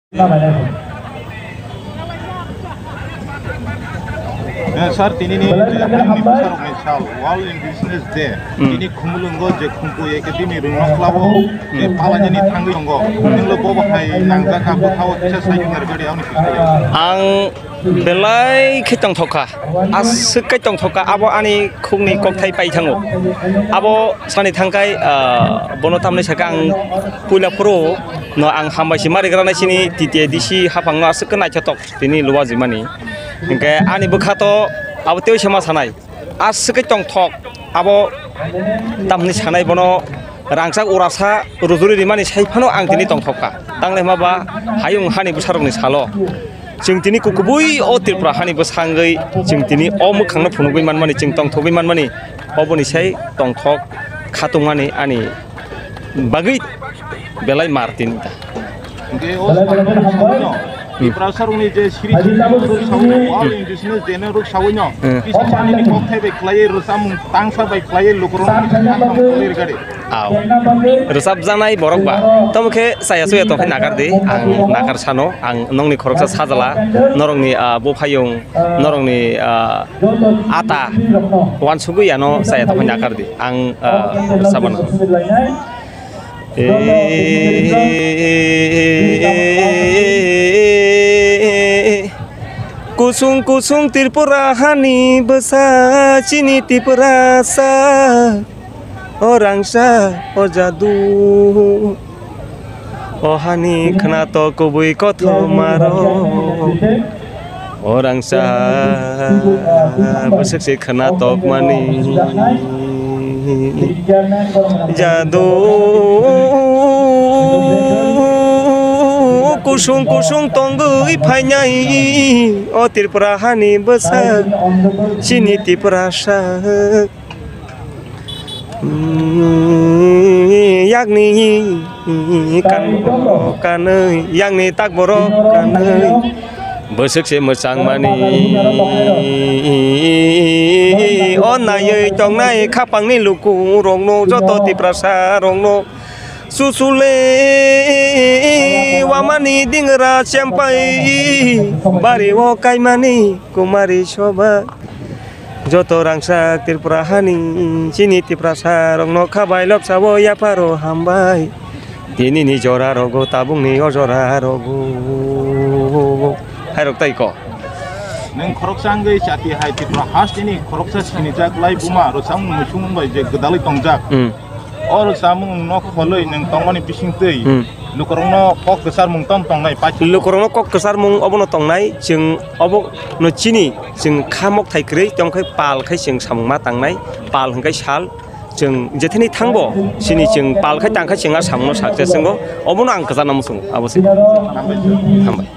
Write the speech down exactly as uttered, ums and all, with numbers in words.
Eh, sir, tini ni je haini bwsarokni sal, World Indigenous Day, hmm, tini Khumulwngo je Khumku Academy rwngno khlao, je, hmm, palainani thangwi tongo, hmm, nwnglo bo bahai nangjakha, bwthao kisa sai khna rwgadi, ani kisa. Ang belai khe tongthok kha, aswk khe tongthok kha, abo ani khukni kokthai pai thango. Abo sani thangkhai, ah, bono tamni sakha ang puila phuru no ang hambai si mari granai sini T T A D C haphangno aswk khe naithotok tini luwa jimani. Hinkhe ani bwkha to abo tei sama sanai. Aswk khe tongthok abo tamni sanai bono rangchak urasa rujuri rimani sai phano ang tini tongthok kha. Tangle hwnba ba hayung hani bwsarokni salo chwng tini kukubui o Tripura hani bwsangwi chwng tini o mwkhangno phunugwi manmani, chwng tongthogwi manmani, oboni sai tongthok khatungmani ani bagwi belai mar tini ta. Hingke o samung sawi no, hmm, Tiprasa rokni je siri siri rok sawi no, all indigenous day no rok sawi no, hmm, kisa sani ni kok thai bai khlai, rwchapmung tangsa bai khlai, lukurok ni kisa kang khlai rwgadi. Aw. Rwchapjaknai borok ba. Tamo khe chaya chuya tong khe nagar di, ang nagar sano, ang nongni khoroksa sajla, norokni, ah, buphayung, norokni, ah, ata, wansugwi ano chaya tong khe nagar di, ang, ah, rwchapmano. Kusung kusung Tripura hani bwsa chini Tiprasa, o rangsa o jadu, o hani khwnatok kubui kothoma rok. O rangsa bwswk se khwna tokmani jadu kusung kusung tongwi phainai o Tripura hani bwsa chini Tiprasa. Yakni kan borok kanwi, yakni tak borok kanwi. Bwswk se mwchangmani. O naiwi tongnai khapangni lukurokno, joto Tiprasa rokno. Susule wamani dingra chempai bari o kaimani kumari soba. Joto rangchak Tripura hani chini Tiprasa rokno khabai lobsao yapharo hambai. Tinini jora rogo tabukni o jora rogo. Hai rok tai ko. Nwng khoroksa wngwi chati hai Tripura hasteni khoroksa sinijak lai buma rwchapmung muisung bai je gwdalwi tongjak. Hmm. O rwchapmung no kholwi nwng tongmani bisingtwi, hmm, lukurokno kok kwcharmung tom tongnai paithak. Lukurokno kok kwcharmung obono tongnai, chwng obono chini, chwng kha mokthai kwrwi tongkhe pal khai chwng samung ma tangnai, pal hwnkhe sal, chwng jetheni thangbo chini chwng pal khai tangkhe chwng a samungno success wngo, obono ang kwchana muchungo, abo se. Hambai.